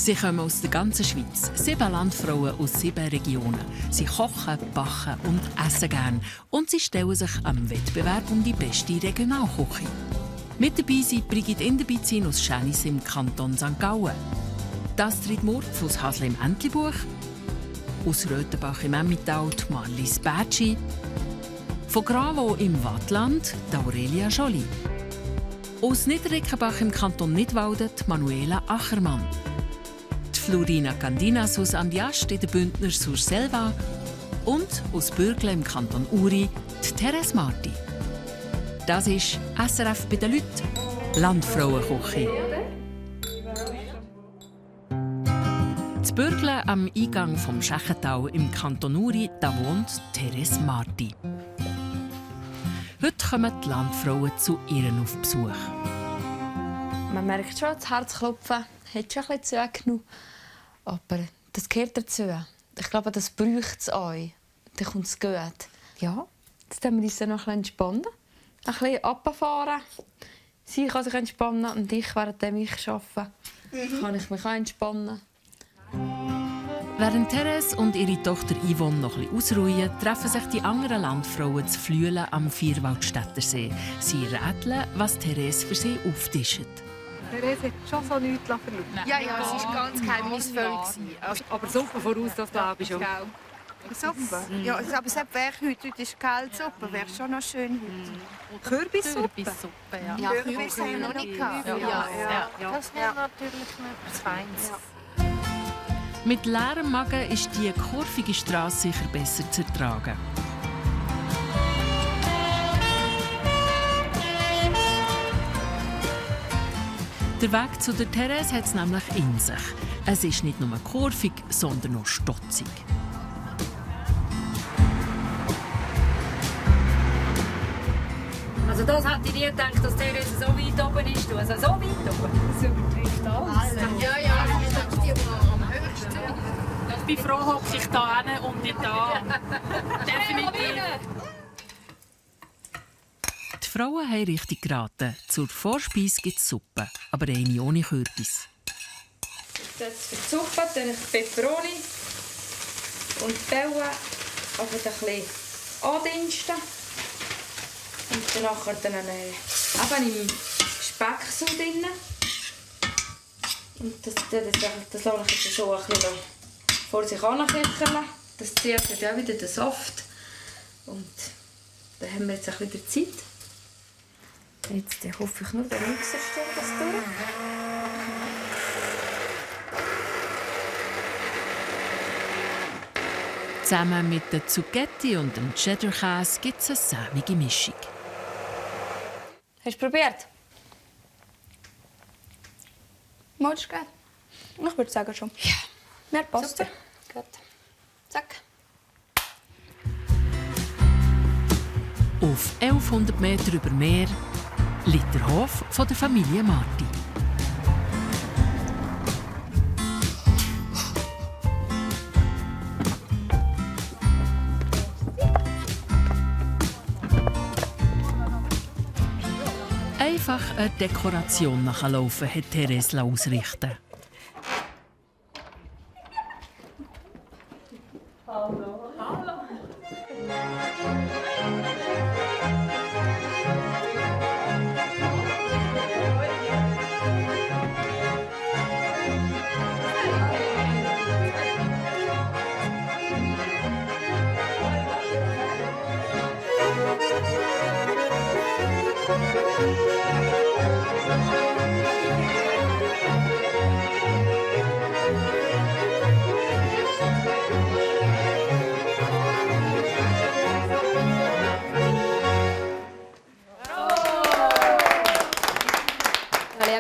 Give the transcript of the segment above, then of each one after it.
Sie kommen aus der ganzen Schweiz. 7 Landfrauen aus 7 Regionen. Sie kochen, backen und essen gern. Und sie stellen sich am Wettbewerb um die beste Regionalküche. Mit dabei sind Brigitte Inderbizin aus Schänis im Kanton St. Gallen, Astrid Murpf aus Hasle im Entlebuch, aus Röthenbach im Emmental Marlies Bertschi, von Gravo im Waadtland Aurelia Joly, aus Niederrickenbach im Kanton Nidwalden Manuela Achermann, die Florina Candinas aus Andiast in der Bündner Surselva und aus Bürgle im Kanton Uri die Therese Marti. Das ist SRF bei den Leuten, Landfrauenküche. In Bürgle am Eingang vom Schächental im Kanton Uri da wohnt Therese Marti. Heute kommen die Landfrauen zu ihr auf Besuch. Man merkt schon, das Herzklopfen hat schon ein bisschen zugenommen. Aber das gehört dazu. Ich glaube, das braucht es euch. Dann kommt es gut. Ja, jetzt können wir uns noch ein bisschen entspannen. Ein bisschen runterfahren. Sie kann sich entspannen und ich, während ich arbeite, kann ich mich auch entspannen. Während Therese und ihre Tochter Yvonne noch ein bisschen ausruhen, treffen sich die anderen Landfrauen zu Flüelen am Vierwaldstättersee. Sie rätseln, was Therese für sie auftischt. Therese hat schon so nichts verloren. Ja, es war ganz geheimnisvoll. Aber Suppe voraus, das glaube ich schon. Suppe? Ja, aber es wäre heute ist Kaltsuppe, wäre schon noch schön heute. Kürbissuppe? Kürbissuppe, ja. Kürbis haben wir noch nicht gehabt. Das wäre natürlich etwas Feines. Mit leerem Magen ist die kurvige Straße sicher besser zu ertragen. Der Weg zu der Therese hat es nämlich in sich. Es ist nicht nur kurvig, sondern auch stotzig. Also das hätte ich nie gedacht, dass Therese so weit oben ist. Also so weit oben. Das übertrifft alles. Ja, das ist die am höchsten. Ich bin froh, hocke ich da hin und nicht da. Definitiv. Die Frauen haben richtig geraten. Zur Vorspeise gibt es Suppe, aber eine ohne Kürbis. Jetzt für die Suppe dann ich Peperoni und die Bälle ein bisschen andinsten. Und dann eben im Specksaum drin. Und das lasse ich jetzt so ein bisschen vor sich anköcheln. Das zieht dann auch wieder den Saft. Und dann haben wir jetzt ein bisschen Zeit. Jetzt hoffe ich nur, der Mixer stellt das durch. Zusammen mit der Zucchetti und dem Cheddar-Käse gibt es eine sämige Mischung. Hast du probiert? Magst du gut? Ich würde sagen schon. Ja. Mehr passt. Super. Gut. Zack. Auf 1100 Meter über Meer liegt der Hof von der Familie Marti. Einfach eine Dekoration nachlaufen hat Therese ausrichten.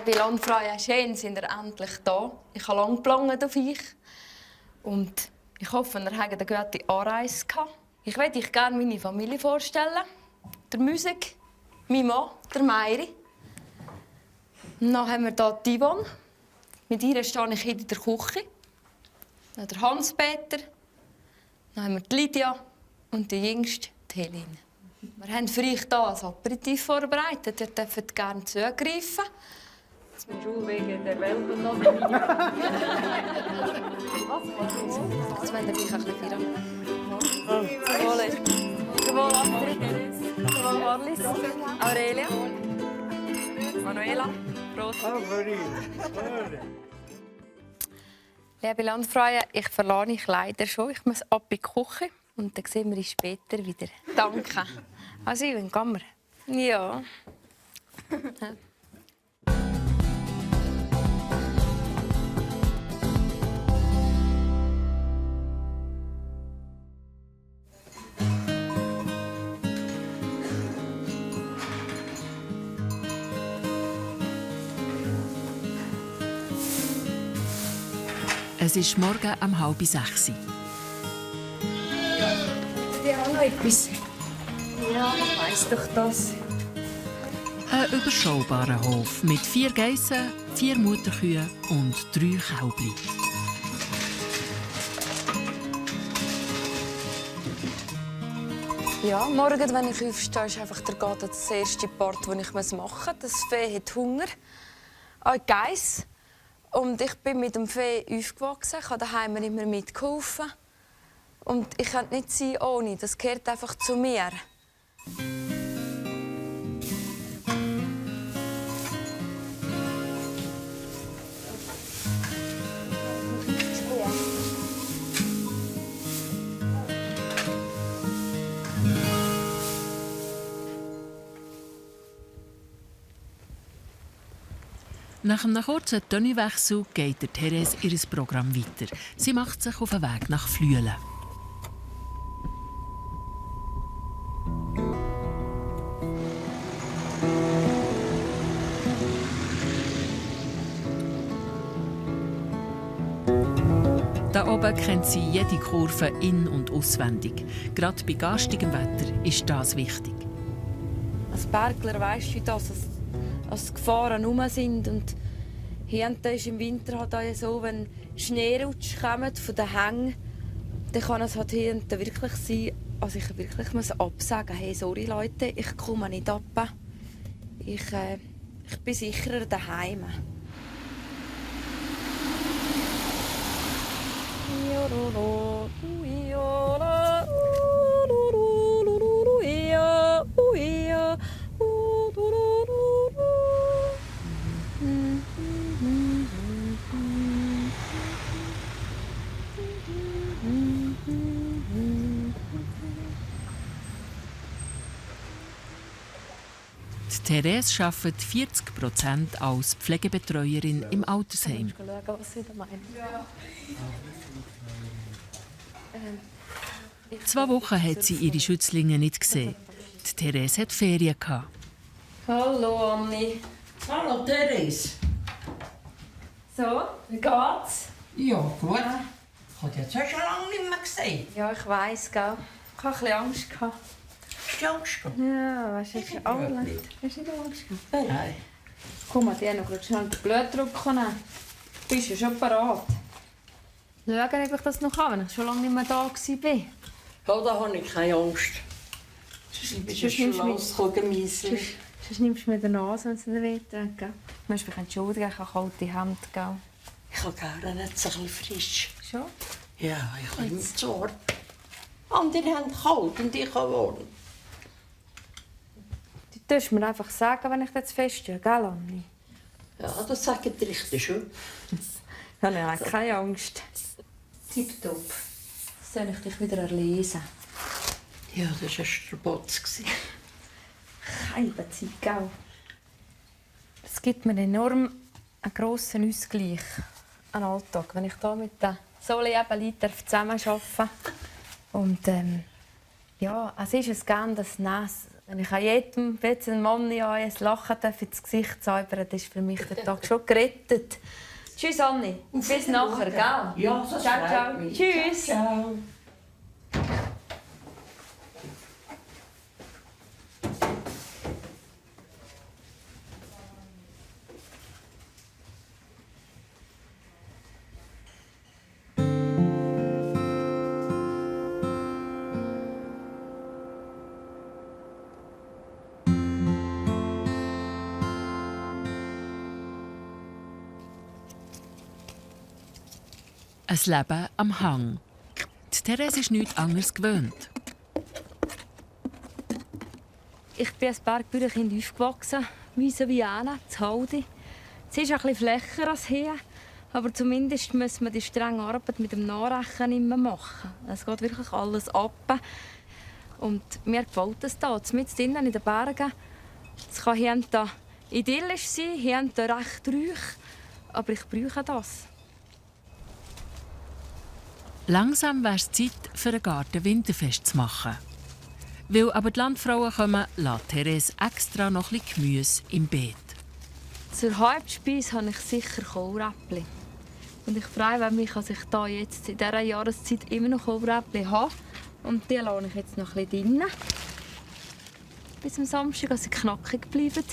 Liebe Landfrauen, schön sind ihr endlich da. Ich habe lange geplant auf euch. Und ich hoffe, ihr habt eine gute Anreise gehabt. Ich möchte euch gerne meine Familie vorstellen. Der Musik, mein Mann, der Meiri. Und dann haben wir hier die Yvonne. Mit ihr stehe ich in der Küche. Dann der Hans-Peter. Dann haben wir die Lydia und die Jüngste, die Helene. Wir haben für euch hier ein Aperitif vorbereitet. Ihr dürft gerne zugreifen. Das ist mein Schulweg in der Welt. Jetzt wollen wir gleich ein bisschen feiern. Zum Wohl. Zum Wohl, Astrid. Zum Wohl, Marlies. Aurelia. Manuela. Prost. Liebe Landfrauen, ich verlasse mich leider schon. Ich muss ab in die Küche und dann sehen wir uns später wieder. Danke. Also, gehen wir. Ja. Es ist morgen um 5:30 Uhr. Ja, noch etwas. Ja, ich weiss doch das. Ein überschaubarer Hof mit 4 Geissen, 4 Mutterkühe und 3 Kälbchen. Ja, morgen, wenn ich aufstehe, ist einfach das erste Part, das ich machen muss. Das Vieh hat Hunger. Auch die Geiss. Und ich bin mit dem Vieh aufgewachsen. Ich habe daheim immer mitgeholfen. Und ich kann nicht sein ohne. Das gehört einfach zu mir. Nach einem kurzen Tönniwechsel geht Therese ihr Programm weiter. Sie macht sich auf den Weg nach Flüelen. Da oben kennt sie jede Kurve in- und auswendig. Gerade bei gastigem Wetter ist das wichtig. Als Bergler weisst du das, dass Gefahren herum sind. Und hier ist im Winter halt auch so, wenn Schneerutsch kommen von den Hängen, dann kann es halt hier wirklich sein, also ich wirklich muss absagen, hey, sorry Leute, ich komme nicht ab. Ich bin sicherer daheim. Therese arbeitet 40% als Pflegebetreuerin im Altersheim. Was sie da meinen. 2 Wochen hat sie ihre Schützlinge nicht gesehen. Die Therese hat Ferien gehabt. Hallo Anni. Hallo Therese. So, wie geht's? Ja, gut. Ich habe dich jetzt schon lange nicht mehr gesehen. Ja, ich weiss, gell. Ich hatte ein bisschen Angst. Hast du Angst gehabt? Ja, weißt du, Ich ich habe alle. nicht. Hast du nicht Angst gehabt? Nein. Komm, die haben noch schnell den Blutdruck nehmen. Bist du schon parat? Schauen, ob ich das noch kann, wenn ich schon lange nicht mehr da war. Ja, da habe ich keine Angst. Sonst bist du schon losgekommen. Sonst nimmst du mir die Nase, wenn es dir wehtut. Du musst mich entschuldigen, ich habe kalte Hände. Gell? Ich habe gerne jetzt ein bisschen frisch. Schon? Ja, ich habe immer zu warm. Andere haben kalt und ich habe warm. Du darfst mir einfach sagen, wenn ich das feststehe, gell, Anni? Ja, das sagen die Richter schon. Ich habe keine Angst. Tipptopp. Das soll ich dich wieder erlesen. Ja, das war ein Strabotz. Keine Zeit, gell? Es gibt mir enorm einen grossen Ausgleich an Alltag, wenn ich hier mit den so lieben Leuten zusammenarbeiten darf. Und ja, es ist es gerne das Nass. Wenn ich an jedem Mann ein Lachen ins Gesicht zaubern darf, ist für mich der Tag schon gerettet. Tschüss, Anni. Bis nachher, gell? Ja, das ciao, ciao. freut mich. Tschüss. Ciao. Ein Leben am Hang. Die Therese ist nichts anderes gewöhnt. Ich bin als Bergbauernkind aufgewachsen, wie Anna, zu Haldi. Es ist ein bisschen flächer als hier, aber zumindest muss man die strenge Arbeit mit dem Nachrechnen nicht mehr machen. Es geht wirklich alles ab. Und mir gefällt es hier, mitten drinnen in den Bergen. Es kann hier und da idyllisch sein, hier und da recht ruhig, aber ich brauche das. Langsam wäre es Zeit, für einen Garten winterfest zu machen. Weil aber die Landfrauen kommen, lässt Therese extra noch ein bisschen Gemüse im Beet. Zur Hauptspeise habe ich sicher Kohlräppli. Und ich freue mich, dass ich da jetzt in dieser Jahreszeit immer noch Kohlräppli habe. Und die lasse ich jetzt noch ein bisschen drin. Bis am Samstag, dass sie knackig bleiben.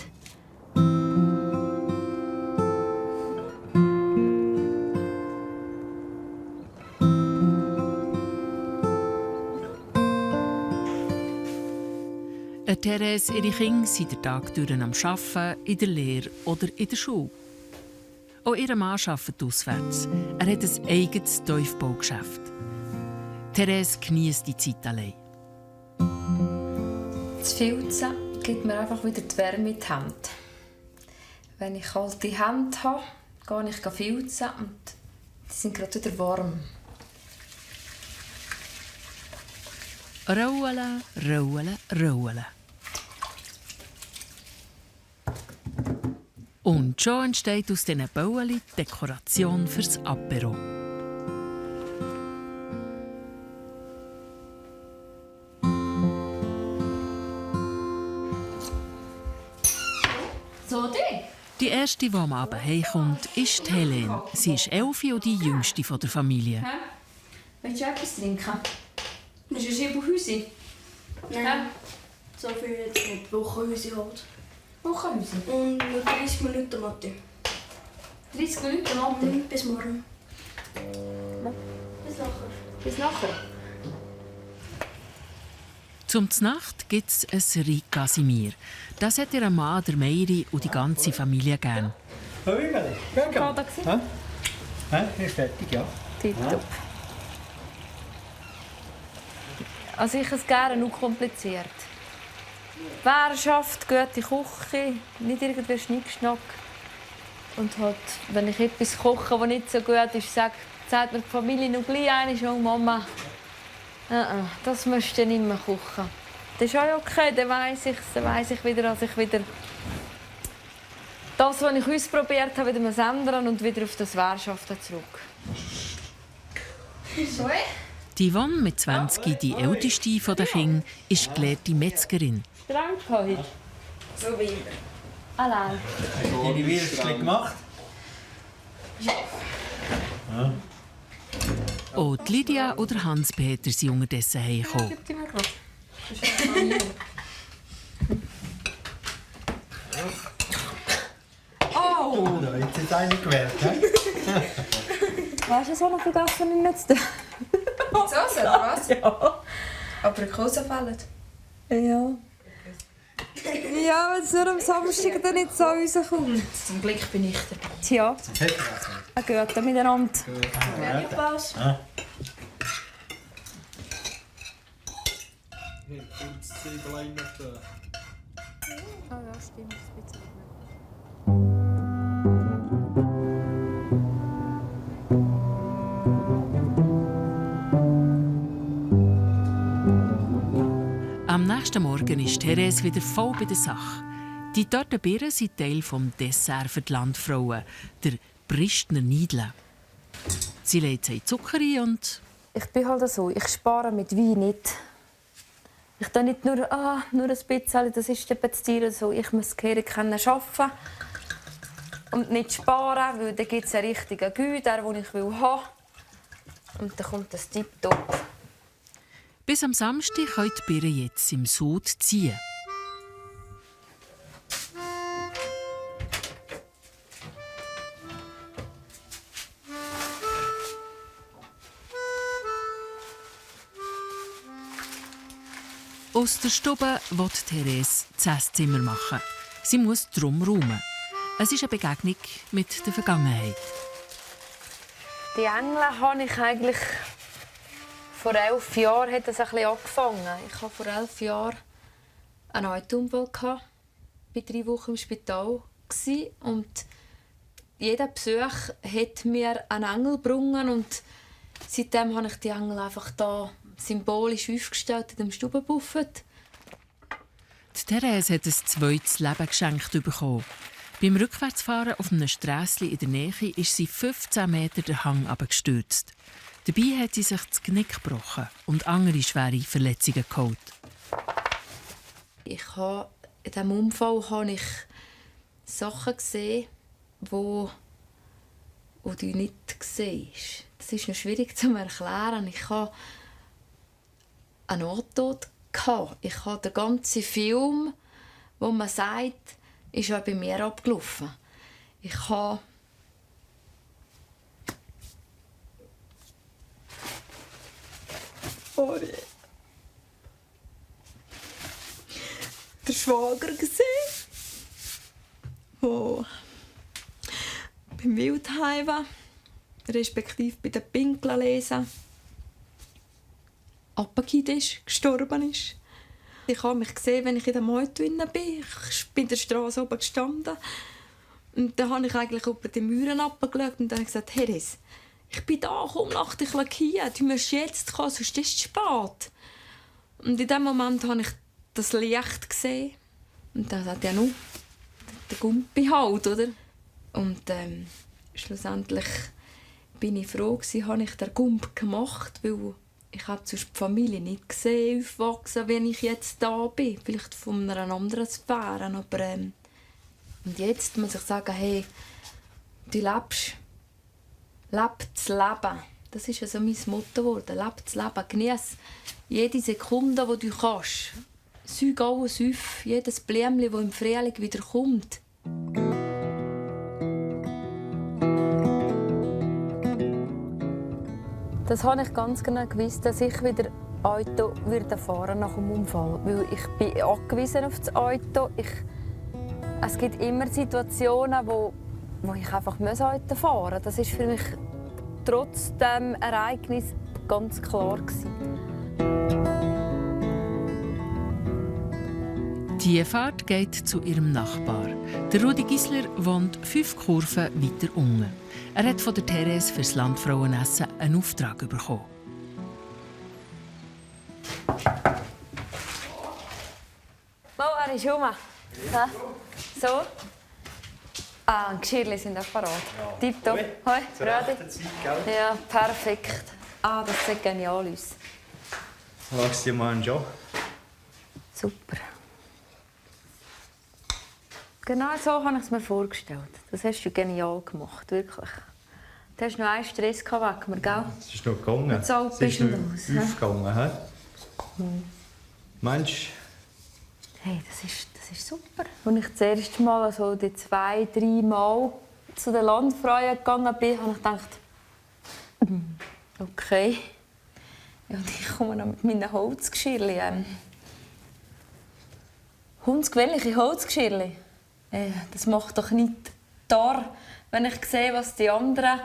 Therese, ihre Kinder sind den Tag durch am Arbeiten, in der Lehre oder in der Schule. Auch ihr Mann arbeitet auswärts. Er hat ein eigenes Tiefbaugeschäft. Therese genießt die Zeit allein. Das Filzen gibt mir einfach wieder die Wärme in die Hände. Wenn ich kalte Hände habe, gehe ich filzen und die sind gerade wieder warm. Rollen, rollen, rollen. Und schon entsteht aus diesen Bauen Dekoration fürs Apero. So, die erste, die am Abend heimkommt, ist die Helene. Sie ist 11 und die jüngste der Familie. Willst du etwas trinken? Das ist ein Schieberhäuschen. Nein, so viel jetzt nicht. Wochenhäuschen halt. Wochenhäuschen? Und nur 30 Minuten Mathe. 30 Minuten Mathe? Bis morgen. Bis nachher. Bis nachher? Zum Nacht gibt es ein Riz Casimir. Das hat ihr Mann, der Meiri und die ganze Familie gern. Hallo, Emily. Gerade gesehen? Ist fertig, ja. Tipptopp. Also ich es gerne unkompliziert. Währerschaft, gute Küche, nicht irgendwie Schnickschnack. Und halt, wenn ich etwas koche, das nicht so gut ist, sagt mir die Familie noch gleich einmal, oh Mama, das musst du nicht mehr kochen. Das ist auch okay, dann weiss ich wieder, dass ich wieder das, was ich ausprobiert habe, wieder ändern und wieder auf das Währschaften zurück. So? Die Yvonne mit 20, die älteste der Kinder, ist gelehrte Metzgerin. Streng heute? So wie immer. Allein. Hast du deine Würstchen gemacht? Ja. Auch Lydia oder Hans-Peter sind unterdessen heimgekommen. Oh, da hat jetzt einer gewählt. Weißt du, so noch vergessen in nicht zu tun? So, oder was? Ja. Aprikosen fällen. Ja. Ja, wenn es nur am Samstag dann nicht so rauskommt. Zum Glück bin ich dabei. Tja, ein Gute miteinander. Ja, Spaß. Ja, stimmt. Am nächsten Morgen ist Therese wieder voll bei der Sache. Die Tortenbeeren sind Teil des Desserts für die Landfrauen, der Bristner Nidle. Sie legt sie in Zucker ein und... Ich bin halt so, ich spare mit Wein nicht. Ich tue nicht nur ein bisschen, das ist das Ziel so. Ich muss arbeiten und nicht sparen, weil dann gibt es einen richtigen Gü, den ich haben will. Und dann kommt das tipptopp. Bis am Samstag können die Beeren jetzt im Sud ziehen. Aus der Stube will Therese das Esszimmer machen. Sie muss drum räumen. Es ist eine Begegnung mit der Vergangenheit. Die Engel habe ich eigentlich vor 11 Jahren hat das ein bisschen angefangen. Ich hatte vor 11 Jahren einen Autounfall. Ich war 3 Wochen im Spital. Und jeder Besuch hat mir einen Engel gebracht. Und seitdem habe ich die Engel einfach da symbolisch aufgestellt in dem Stubenbuffet. Therese hat ein zweites Leben geschenkt bekommen. Beim Rückwärtsfahren auf einem Strässchen in der Nähe ist sie 15 Meter den Hang runtergestürzt. Dabei hat sie sich das Genick gebrochen und andere schwere Verletzungen geholt. In diesem Unfall habe ich Sachen gesehen, die du nicht siehst. Das ist noch schwierig zu erklären. Ich hatte einen Nahtod. Ich habe den ganzen Film, wo man sagt, ist auch bei mir abgelaufen. Ich habe den Schwager gesehen, der beim Wildheim war, respektive bei den Pinkeln lesen, abgekippt ist, gestorben ist. Ich habe mich gesehen, wenn ich in dem Auto bin. Ich bin in der Straße oben gestanden. Und dann habe ich eigentlich über die Mauern runtergeschaut und dann gesagt, Therese, ich bin da, komm nach dich hier. Du musst jetzt kommen, sonst ist es spät. Und in dem Moment habe ich das Licht gesehen. Und dann sagte ich, ja, der Gumpi halt, oder? Und schlussendlich bin ich froh, dass ich den Gump gemacht habe, weil ich habe die Familie nicht gesehen, aufwachsen, wenn ich jetzt da bin. Vielleicht von einer anderen Sphäre. Aber, und jetzt muss ich sagen, hey, du lebst. Leb das Leben. Das ist also mein Motto geworden. Leb das Leben. Genieß jede Sekunde, die du kannst. Säug alles auf. Jedes Blümchen, das im Frühling wieder kommt. Das habe ich ganz genau gewusst, dass ich wieder Auto fahren nach dem Unfall. Weil ich bin angewiesen auf das Auto. Es gibt immer Situationen, wo ich einfach Auto fahren muss. Das war für mich trotz dem Ereignis ganz klar gewesen. Die Fahrt geht zu ihrem Nachbar. Der Rudi Gisler wohnt 5 Kurven weiter unten. Er hat von der Therese fürs Landfrauenessen einen Auftrag bekommen. Er ist rum. Ja. So. Die Geschirrchen sind auch parat. Ja. Tipptopp. Hoi, Rudi. Ja, perfekt. Das sieht genial aus. Lass dir mal einen Job. Super. Genau so habe ich es mir vorgestellt. Das hast du genial gemacht, wirklich. Du hast noch einen Stress weg, gell? Es ist noch gegangen. Es ist noch aufgegangen, hä? Mensch. Hey, das ist super. Als ich das erste Mal, also die 2-3 Mal zu den Landfrauen gegangen bin, habe ich gedacht, okay. Ja, und ich komme noch mit meinen Holzgeschirrchen. Hundsgewöhnliche Holzgeschirrchen. Das macht doch nicht dar, wenn ich sehe, was die anderen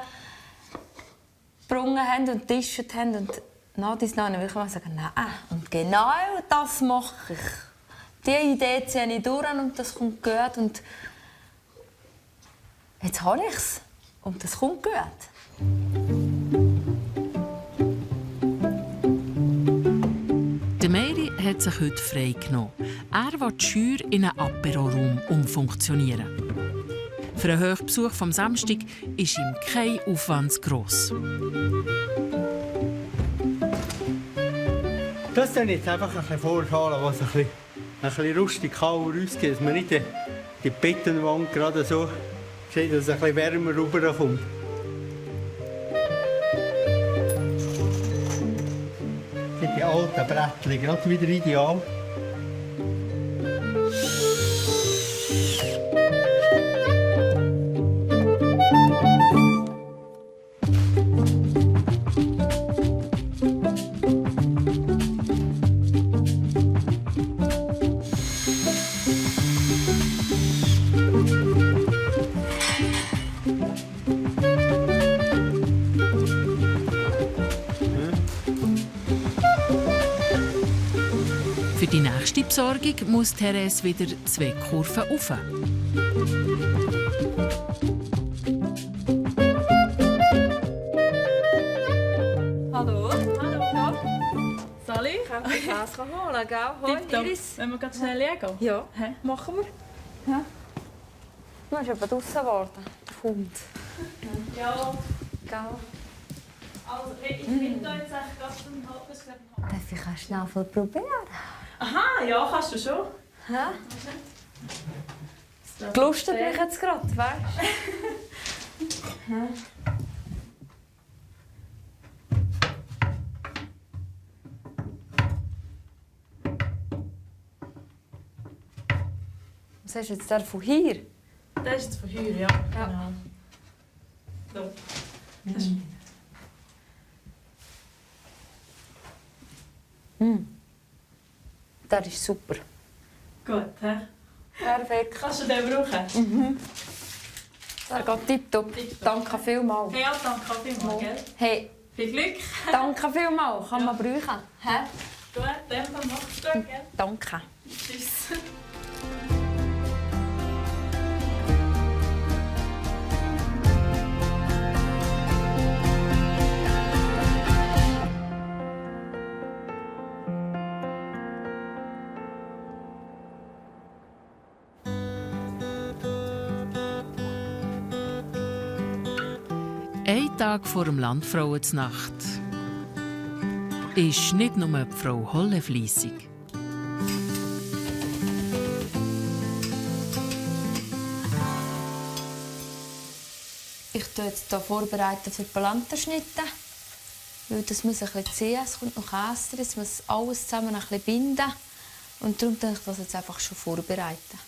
gebrungen haben und getischt haben. Und nach dies noch will ich mal sagen, nein. Und genau das mache ich. Diese Idee ziehe ich durch und das kommt gut. Und jetzt habe ich es. Und das kommt gut. Der Mary hat sich heute freigenommen. Er will die Scheuer in einen Apero-Raum umfunktionieren. Für einen Hochbesuch vom Samstag ist ihm kein Aufwand zu gross. Das ist jetzt einfach ein bisschen vorschalen, was ein bisschen rustikal rausgeht. Dass man nicht die Bettenwand gerade so sieht, dass es ein bisschen wärmer rüberkommt. Die alten Brettchen, gerade wieder ideal. Für die nächste Besorgung muss Therese wieder 2 Kurven rauf. Hallo. Hallo. Sally? Kannst du Käse holen, gell? Hoi, Iris. Wenn wir ganz schnell liegen? Ja. Machen wir. Ja. Du bist etwa draussen geworden. Hund. Ja. Gell? Also, ich bin da jetzt echt ganz ein halbes Leben. Darf ich auch schnell voll probieren? Aha, ja, kannst du schon. Hä? Gelustet mich jetzt gerade, weißt du? Was ist jetzt der von hier? Der ist jetzt von hier, ja. Genau. So. Das ist Der ist super. gut, hä? Perfekt. Kannst du den brauchen? Der geht tipptopp. Danke vielmals. Hey, ja, danke vielmals, gell? Hey, Viel Glück. danke vielmals. Kann man brauchen. Hä? Gut, dann machst du gut, gell? Danke. Tschüss. Ein Tag vor dem Landfrauenznacht ist nicht nur die Frau Holle fleissig. Ich tue jetzt hier vorbereiten für die Palanterschnitte. Weil das muss ein bisschen ziehen, es kommt noch Käse drin, es muss alles zusammen ein bisschen binden. Und darum tue ich das jetzt einfach schon vorbereiten.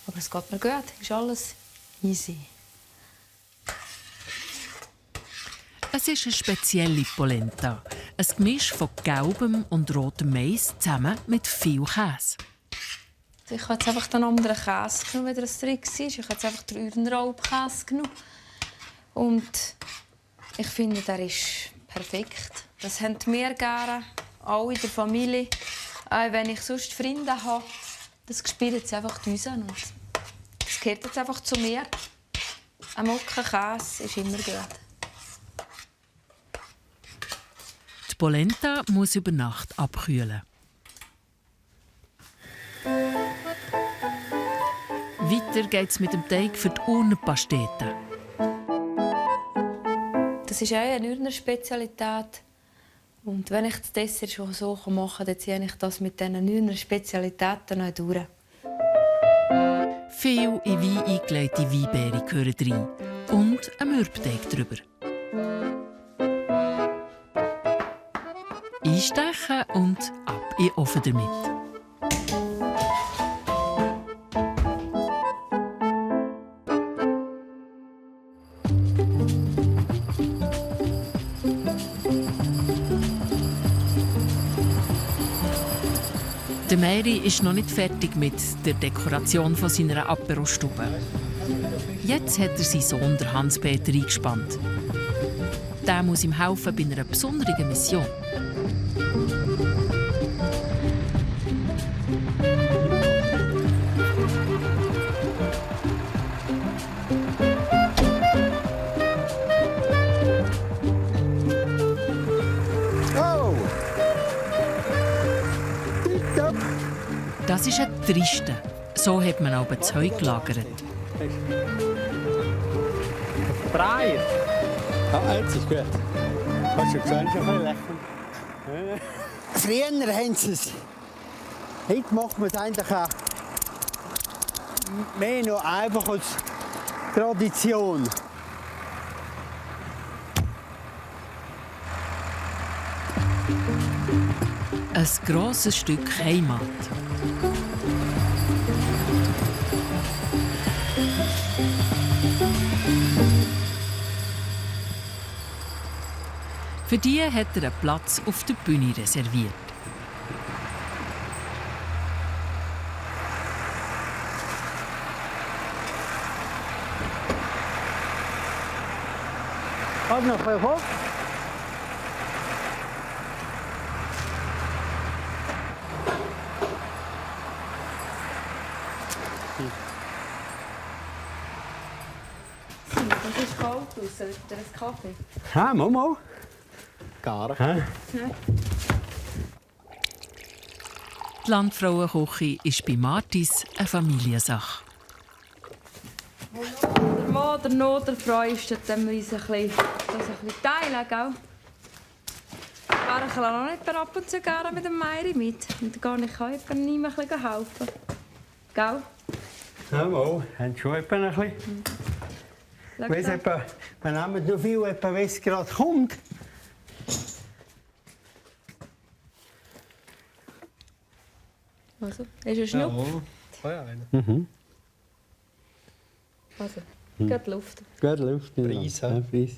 Aber es geht mir gut, ist alles easy. Es ist eine spezielle Polenta. Ein Gemisch von gelbem und rotem Mais zusammen mit viel Käse. Ich habe jetzt einfach den anderen Käse genommen, wenn das drin war. Ich habe jetzt einfach den Urenraubkäse genommen. Und ich finde, der ist perfekt. Das haben wir gerne, alle in der Familie. Auch wenn ich sonst Freunde habe, das spielt sie einfach raus. Und das gehört jetzt einfach zu mir. Ein Mocken Käse ist immer gut. Die Polenta muss über Nacht abkühlen. Weiter geht's mit dem Teig für die Urnenpastete. Das ist auch eine Ürner Spezialität. Und wenn ich das Dessert schon so machen kann, dann ziehe ich das mit diesen Ürner Spezialitäten noch durch. Viel in Wein eingelegte Weinbeere gehören rein. Und ein Mürbeteig drüber. Einstechen und ab in den Ofen damit. Der Mary ist noch nicht fertig mit der Dekoration von seiner Aperostube. Jetzt hat er seinen Sohn, der Hans-Peter, eingespannt. Der muss ihm helfen bei einer besonderen Mission. Das ist ein Triste. So hat man auch das Heu gelagert. Brei! Ja, jetzt ist gut. Hast du gesehen, schon ein bisschen lächeln. Früher haben sie es. Heute macht man es eigentlich auch mehr noch einfach als Tradition. Ein grosses Stück Heimat. Für die hat er einen Platz auf der Bühne reserviert. Hat noch ein hoch? kalt draussen. Willst du einen Kaffee? Ja, mal. Gar. Die Landfrauenküche ist bei Martis eine Familiensache. Der Mann, der Not, der Frau ist, dass wir uns ein bisschen teilen, gell? Ich kann auch nicht ab und zu gerne mit dem Meiri mit. Und gar nicht kann ich niemand ein bisschen helfen. Gell? Ja, mal. Haben schon etwa ein bisschen. Weiss etwa, wir nehmen noch viel, etwa, wenn es gerade kommt. Also, ist ein Schnupf? Ja, einer. Also, geht Luft. Geht Luft. Preis, ja. Preis.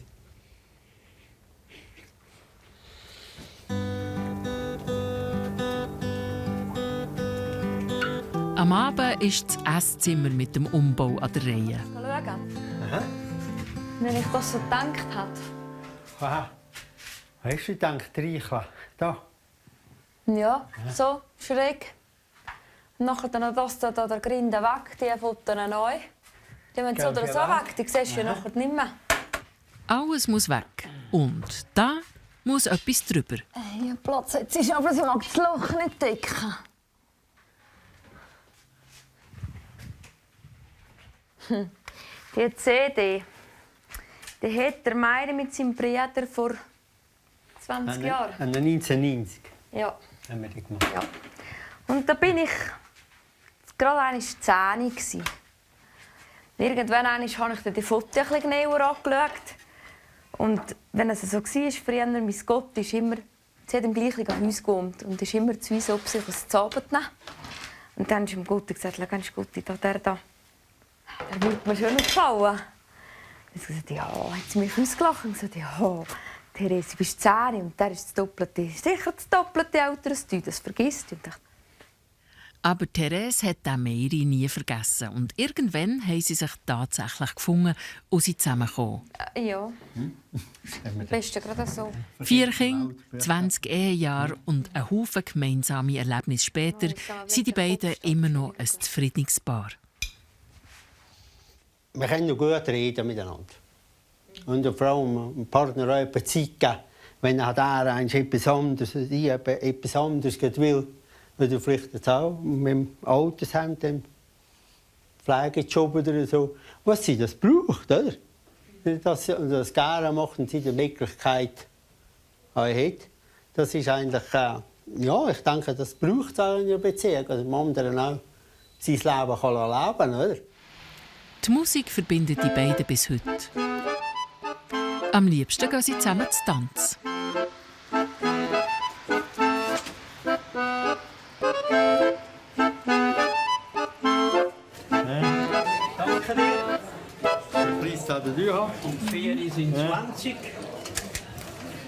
Am Abend ist das Esszimmer mit dem Umbau an der Reihe. Schauen. Wenn ich das so gedacht habe. Aha. Hast du gedacht, Reichla? Da. Ja, so schräg. Und nachher dann noch das da der Grinde weg, die Fotos neu. Die müssen so oder so weg, die siehst du ja nachher nicht mehr. Alles muss weg. Und da muss etwas drüber. Hier Platz jetzt ist, aber sie mag das Loch nicht decken. Die CD, die hat der Meiri mit seinem Bruder vor 20 Jahren. 1990. Ja. Haben wir die gemacht. Ja. Und da bin ich gerade einmal 10 Jahre. Irgendwann habe ich die Fotos ein bisschen genauer angeschaut. Und wenn es so war, früher, mein Gott ist immer, sie hat im gleichen Haus gewohnt und ist immer zu uns, ob sie uns zu Abend nehmen. Und dann hat ihm Gott gesagt, «Ganz gut, der wird mir schon gefallen.» Und ich sagte, «Ja.» Hat sie mich ausgelacht und gesagt, «Ja, Therese, du bist 10 und der ist das Doppelte, sicher das Doppelte älter als du, das vergisst du.» Aber Therese hat den Meiri nie vergessen. Und irgendwann haben sie sich tatsächlich gefunden und sind zusammengekommen. Ja, am besten gerade so. 4 Kinder, 20 Ehejahre und ein Haufen gemeinsame Erlebnisse später sind die beiden immer noch ein zufriedenes Paar. Wir können noch gut reden miteinander. Und vor allem dem Partner auch etwas Zeit geben, wenn er etwas anderes will. Weil du vielleicht jetzt auch mit dem Autos haben, dem Pflegejob oder so, was sie das braucht, oder? Dass sie das gerne macht und sie die Möglichkeit hat. Das ist eigentlich, ja, ich denke, das braucht es auch in einer Beziehung, dass man anderen auch sein Leben kann erleben, oder? Die Musik verbindet die beiden bis heute. Am liebsten gehen sie zusammen zu tanzen. Und 4 sind 20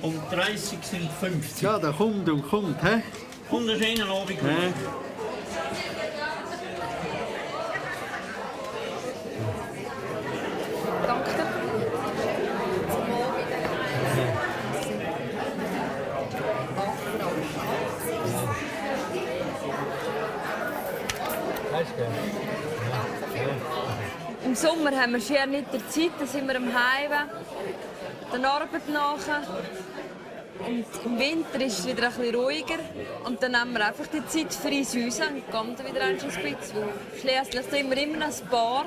und 30 sind 50. Ja, der kommt und kommt. He? Wunderschönen Abend. Danke dir. Im Sommer haben wir schier nicht die Zeit, da sind wir am Heimweg, der Arbeit nach. Und im Winter ist es wieder ein bisschen ruhiger. Und dann nehmen wir einfach die Zeit für uns raus und gehen dann wieder ein bisschen. Schliesslich sind wir immer noch ein Paar.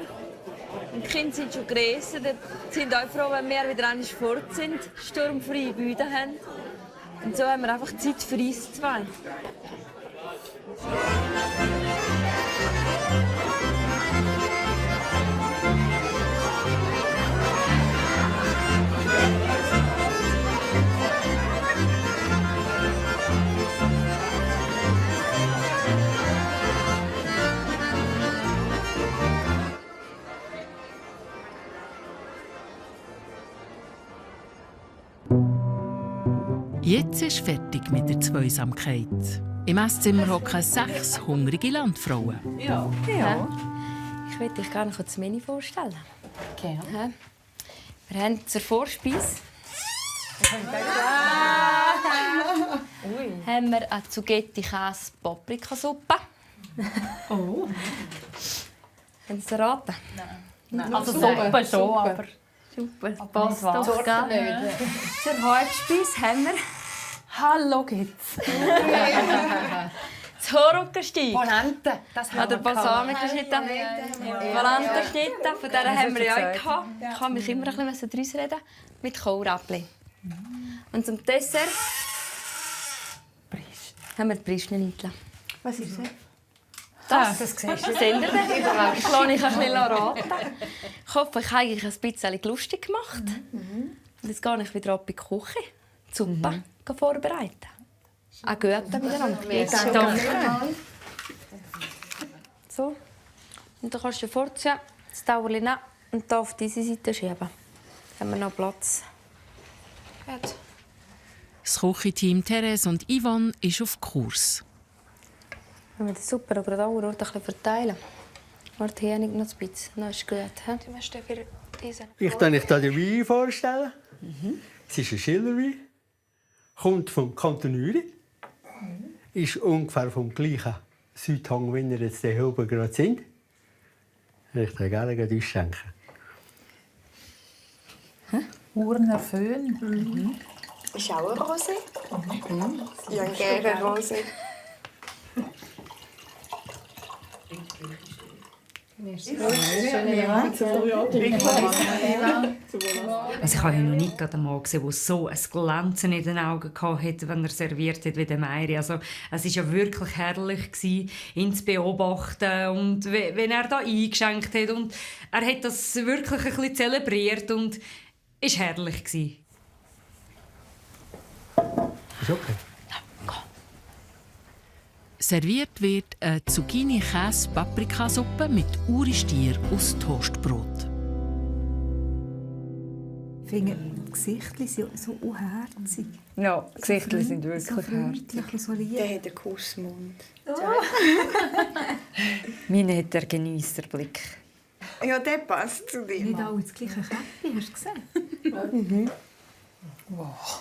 Und die Kinder sind schon grösser. Die sind auch froh, wenn wir wieder einmal fort sind, sturmfreie Bühne haben. Und so haben wir einfach Zeit für uns zwei. Jetzt ist fertig mit der Zweisamkeit. Im Esszimmer hocken 6 hungrige Landfrauen. Ja. Ich würde dich gerne das Menü vorstellen. Gerne. Wir haben zur Vorspeise haben wir eine Zugetti-Käse-Paprikasuppe. Oh. Haben Sie raten? Nein. Also Suppe schon, aber... Super, passt doch, gell? Zur Hauptspeise haben wir «Hallo gibt's». Das Horrockensteig. Polente, das haben wir Balsamico-Schnitte. Polente-Schnitte, von der haben wir ja auch gehabt. Ich kann mich immer ein bisschen draus reden. Mit Kohlrappli. Und zum Dessert haben wir die Prischnenittle. Was ist das? Das siehst du. Ich lasse ich ein bisschen raten. Ich hoffe, ich habe eigentlich ein bisschen lustig gemacht. Und jetzt gehe ich wieder ab in die Küche. Die Suppe vorbereiten. Auch gut miteinander. Danke. So. Und dann kannst du vorziehen, das Tauerchen nehmen und hier auf diese Seite schieben. Dann haben wir noch Platz. Gut. Das Küchenteam Therese und Yvonne ist auf Kurs. Wenn wir die Suppe auch gerade ein bisschen verteilen. Warte, hier nicht noch ein bisschen. Dann ist gut. Ich kann euch hier den Wein vorstellen. Es ist ein Schillerwein. Kommt vom Kanton Uri. Ist ungefähr vom gleichen Südhang, wie wir jetzt hier oben gerade sind. Ich würde gerne ausschenken. Urner Föhn. Ist auch ein Rosé? Ja, gerne Rosé. Also ich habe noch nie einen Mann gesehen, der so ein Glänzen in den Augen hatte, wenn er serviert hat wie der Meiri. Also es war ja wirklich herrlich, ihn zu beobachten und wenn er da eingeschenkt hat. Und er hat das wirklich ein bisschen zelebriert und es war herrlich. Ist okay. Serviert wird eine Zucchini-Käse-Paprikasuppe mit Uri-Stier aus Toastbrot. Ich finde, die Gesichter sind so unherzig. Ja, die Gesichter sind wirklich herzig. So lieb. Der hat einen Kussmund. Meine hat der Geniesserblick. Ja, der passt zu dir. Nicht alle das gleiche Käppchen, hast du gesehen?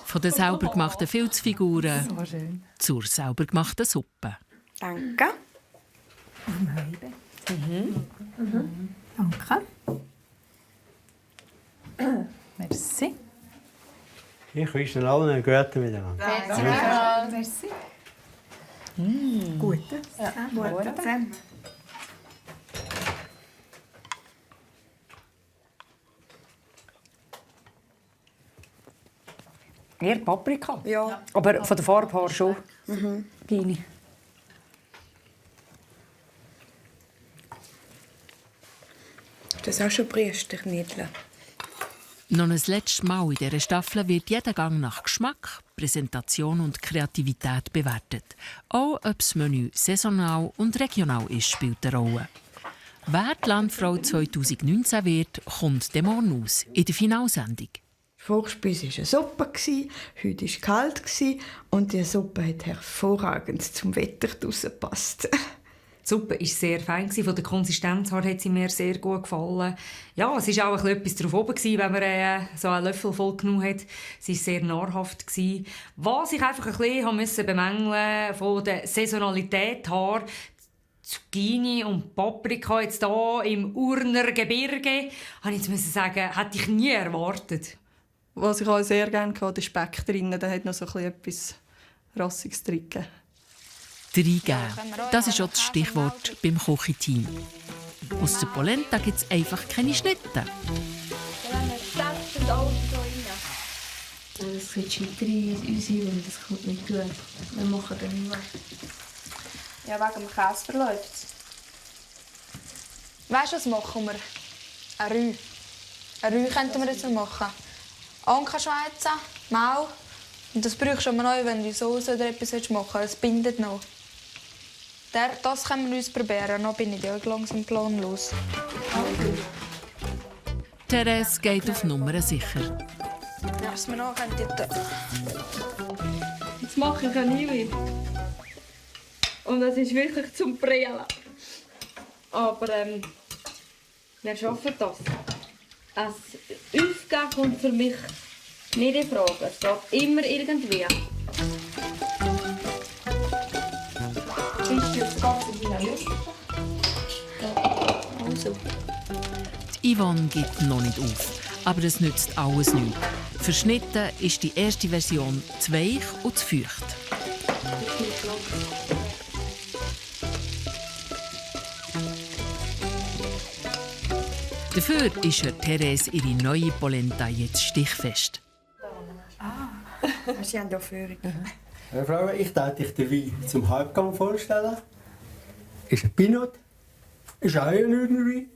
Von den sauber gemachten Filzfiguren zur sauber gemachten Suppe. Danke. Danke. Merci. Ich wünsche allen einen guten miteinander. Merci. Guten. Guten zusammen. Eher Paprika? Ja. Aber von der Farbe her schon. Gini. Das ist auch schon Priesternidle. Noch ein letztes Mal in dieser Staffel wird jeder Gang nach Geschmack, Präsentation und Kreativität bewertet. Auch ob das Menü saisonal und regional ist, spielt eine Rolle. Wer die Landfrau 2019 wird, kommt dem morgen aus, in der Finalsendung. Die Vorspeise war eine Suppe, heute war es kalt und die Suppe hat hervorragend zum Wetter draussen gepasst. Die Suppe war sehr fein. Von der Konsistenz her hat sie mir sehr gut gefallen. Ja, es war auch etwas drauf oben, wenn man so einen Löffel voll genommen hat. Sie war sehr nahrhaft. Was ich einfach ein bisschen bemängeln von der Saisonalität her, Zucchini und Paprika jetzt hier im Urner Gebirge, habe ich jetzt sagen, hätte ich nie erwartet. Was ich auch sehr gerne hatte, der Speck drin. Der hat noch so etwas Rassiges drin. Reingeben. Das ist auch das Stichwort beim Küchenteam. Aus der Polenta gibt es einfach keine Schnitte. Das wird scheiter in uns hin und das kommt nicht gut. Wir machen dann nicht mehr. Ja, wegen dem Käse verläuft es. Weißt du, was machen wir? Ein Rü. Ein Rü könnten wir jetzt machen. Ankerschweizen, Mehl. Und das brauchst du noch, wenn du Soße oder etwas machen willst. Es bindet noch. Das können wir uns probieren. Dann bin ich auch langsam planlos. Therese geht auf Nummer sicher. Was wir noch könnten. Jetzt mache ich eine Neue. Und das ist wirklich zum Brillen. Aber wir schaffen das. Das Aufgeben kommt für mich nicht in Frage. Es geht immer irgendwie. Die Yvonne gibt noch nicht auf. aber es nützt alles nichts. Verschnitten ist die erste Version zu weich und zu feucht. Dafür ist Therese ihre neue Polenta jetzt stichfest. Sie haben hier Führung. Herr Frau, ich darf euch den Wein zum Halbgang vorstellen. Ist ein Pinot, ist auch ein Hühnerwein.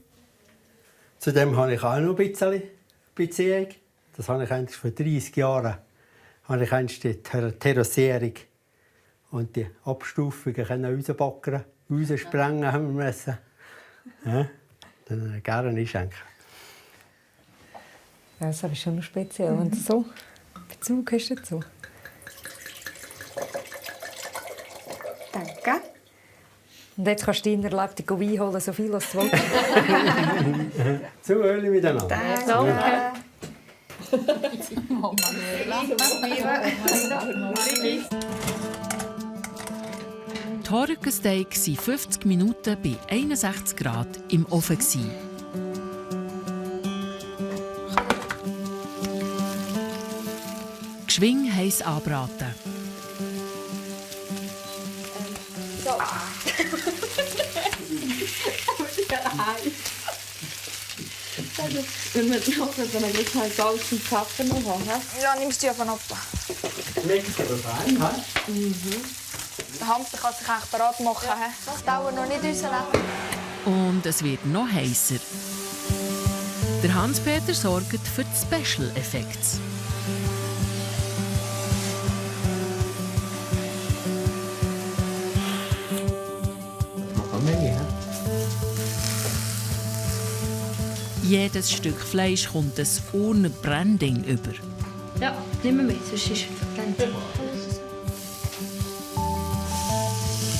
Zudem habe ich auch noch ein bisschen Beziehung. Das habe ich eigentlich vor 30 Jahren. Habe ich eigentlich die Terrassierung und die Abstufungen rausbacken, raussprengen haben wir müssen. Ja, dann gerne einschenken. Ja, das ist schon noch speziell, wenn du so Bezug hast dazu. Danke. Und jetzt kannst du deine erlebte Wein holen, so viel als du willst. Zu Öl miteinander. Danke. Die Horrückensteak waren 50 Minuten bei 61 Grad im Ofen. Geschwing heiß anbraten. So. Wenn wir nachher dann ein Salz und Pfeffer noch haben. Ja, nimmst du einfach ab. Schmeckt aber fein, hä? Der Hamster kann sich eigentlich bereit machen. Das dauert noch nicht unser Leben. Und es wird noch heißer. Der Hans-Peter sorgt für die Special Effects. Jedes Stück Fleisch kommt ein Urnenbranding über. Ja, nimm wir mit, sonst ist es verbrannt.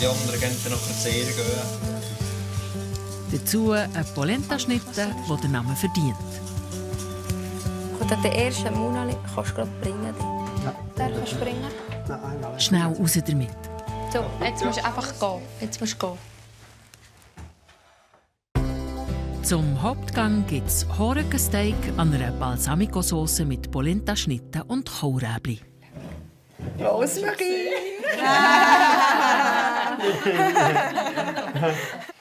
Die anderen gehen dann nachher sehr gehen. Dazu ein Polenta-Schnitte, der den Namen verdient. Den ersten Monat kannst du gerade bringen. Ja. Den kannst du bringen. Schnell raus damit. So, jetzt musst du einfach gehen. Jetzt musst du gehen. Zum Hauptgang gibt es Horrückensteak an einer Balsamico-Sauce mit Polenta-Schnitten und Kohlräbli. Rosmarie!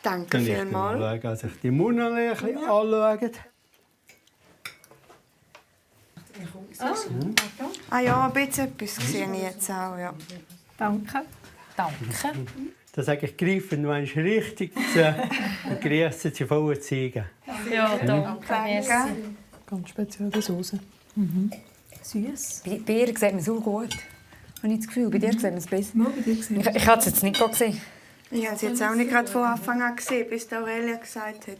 Danke vielmals. Dann sich die Munnerli ein bisschen anschauen. Ah ja, ein bisschen etwas sehe ich jetzt auch, ja. Danke. Danke. Da sage ich, greifen, du meinst richtig zu grüßen, zu vollen zeigen. Ja, danke. Ganz speziell die Soße. Süß. Bei ihr sieht man es so gut. Habe ich das Gefühl, bei dir sieht man es besser. Bei dir gesehen. Ich habe es jetzt nicht gesehen. Ich habe es jetzt auch nicht gerade von Anfang an gesehen, bis Aurelia gesagt hat.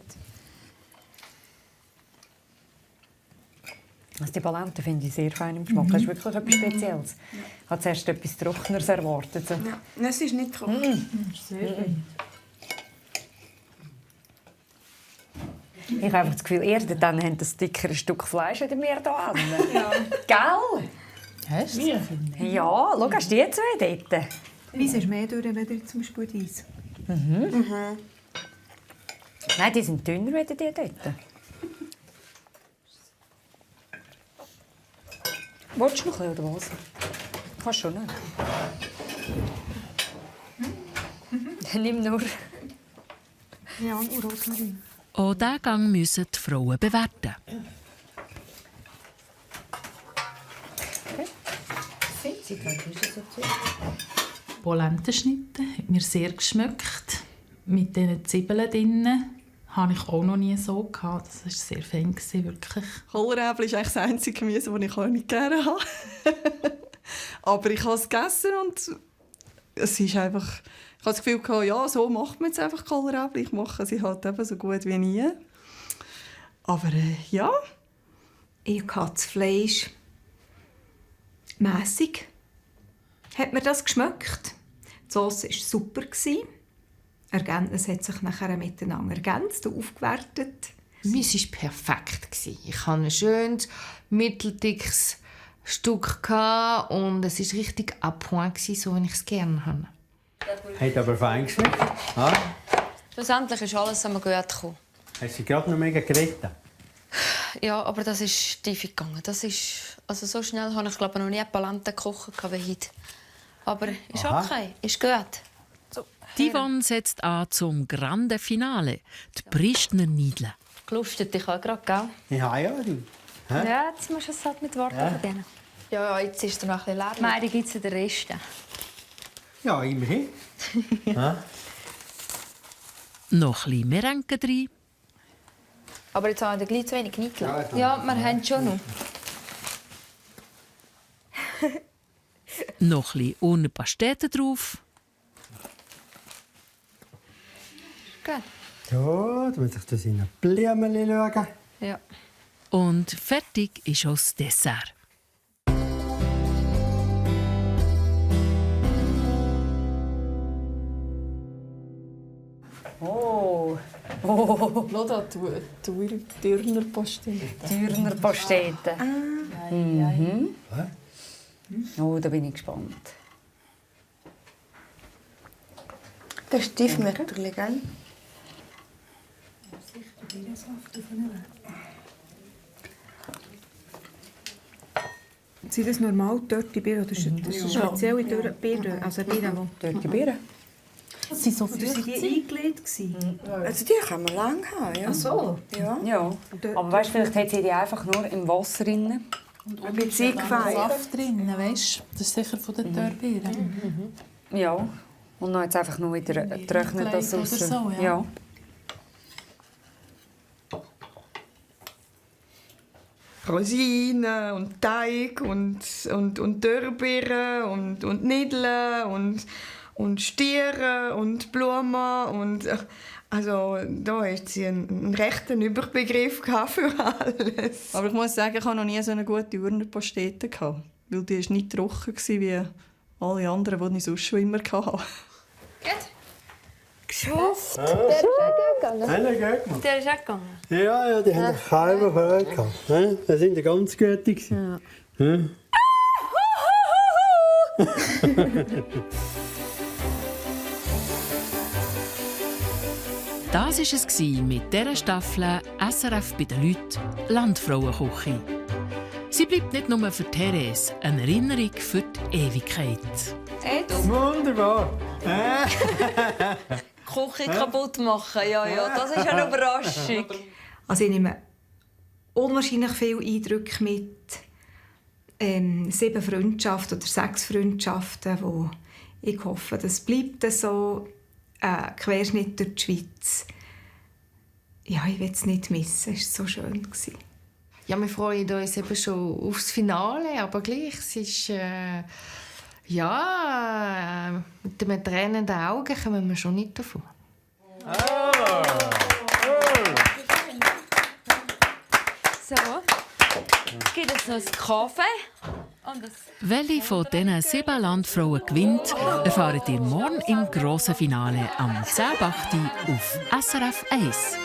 Also die Polenta finde ich sehr fein im Geschmack. Das ist wirklich etwas Spezielles. Ich habe zuerst etwas Trockeneres erwartet. So. Ja, es ist nicht trocken. Sehr schön. Ich habe einfach das Gefühl, ihr dann habt ein dickeres Stück Fleisch als wir hier an. Ja. Gell? Hast du? Ja, schau, hast du die zwei dort? Weisse ist mehr durch, als zum Beispiel Eis. Nein, die sind dünner als die dort. Willst du noch ein bisschen, oder was? Kannst schon nicht. Nimm nur. Ja, und Rosmarin. Auch diesen Gang müssen die Frauen bewerten. Polentenschnitte hat mir sehr geschmeckt. Mit diesen Zwiebeln drinnen habe ich auch noch nie so gehabt. Das war sehr fein, wirklich. Kohlräbli ist eigentlich das einzige Gemüse, das ich auch nicht gerne habe. Aber ich habe es gegessen und es ist einfach... Ich habe das Gefühl gehabt, ja, so macht man jetzt einfach Kohlräbli. Ich mache sie halt eben so gut wie nie. Aber ja. Ich hatte das Fleisch mässig. Hat mir das geschmeckt. Die Sauce war super. Es hat sich nachher miteinander ergänzt und aufgewertet. Meins war perfekt. Ich hatte ein schönes, mitteldickes Stück und es war richtig à point, so wie ich es gerne habe. Hat aber fein geschmeckt. Schlussendlich ist alles gut gekommen. Hast du gerade noch mega geredet? Ja, aber das ist tief gegangen. Also so schnell habe ich glaube noch nie Palante gekocht wie heute. Aber ist okay, ist gut. So, die Yvonne setzt an zum Grande Finale, die Pristner Niedeln. Gelustet, ich habe gerade, gell? Ja, du. Ja, jetzt musst du es halt mit Worten verdienen. Ja, jetzt ist er noch ein bisschen leer. Nein, die gibt es in den Resten. Ja, immerhin. Noch ein bisschen Merenke drin. Aber jetzt haben wir gleich zu wenig Niedeln. Ja, wir haben schon noch. Noch ein bisschen ohne Pastete drauf. Gut. Ja, da muss ich das in ein Blümchen schauen. Ja. Und fertig ist auch das Dessert. Oh, Schau da, Dürnerpastete. Dürnerpastete. Oh, da bin ich gespannt. Das ist Stiefmütterli, gell? Sind das normal dörrte Birnen oder ist das spezielle Birnen? Also Birnen, Dörte Birnen? Sie sind so sind die eingelegt? Also die kann man lange haben, ja. Ach so? Ja. Aber weißt, vielleicht hat sie die einfach nur im Wasser drin. Ein bisschen eingefallen. Saft drin, weißt du? Das ist sicher von den Dörrbeeren. Ja. Und dann jetzt einfach nur wieder trocknen das Oder aus. so, ja. Rosinen und Teig und Dörrbeeren und Niedeln und Stiere und Blumen und also da hat sie einen rechten Überbegriff für alles. Aber ich muss sagen, ich hatte noch nie so eine gute Dürnerpastete, weil die war nicht trocken wie alle anderen, die ich sonst schon immer hatte. Geschafft! Ja. Der ist auch gegangen. Der ist auch gegangen. Ja, die haben keinen vorher gehabt. Das sind ganz gute. Ja. Das war es mit dieser Staffel SRF bei den Leuten, Landfrauenküche. Sie bleibt nicht nur für Therese eine Erinnerung für die Ewigkeit. Wunderbar! Küche kaputt machen, ja, das ist eine Überraschung. Also ich nehme unwahrscheinlich viele Eindrücke mit. 7 Freundschaften oder 6 Freundschaften, wo ich hoffe, das bleibt so. Querschnitt durch die Schweiz. Ja, ich will es nicht missen. Es war so schön. Ja, wir freuen uns eben schon aufs Finale, aber gleich, es ist mit den tränenden Augen kommen wir schon nicht davon. So, jetzt gibt es noch einen Kaffee. Welche von diesen 7 Landfrauen gewinnt, erfahrt ihr morgen im grossen Finale am 10.8. auf SRF 1.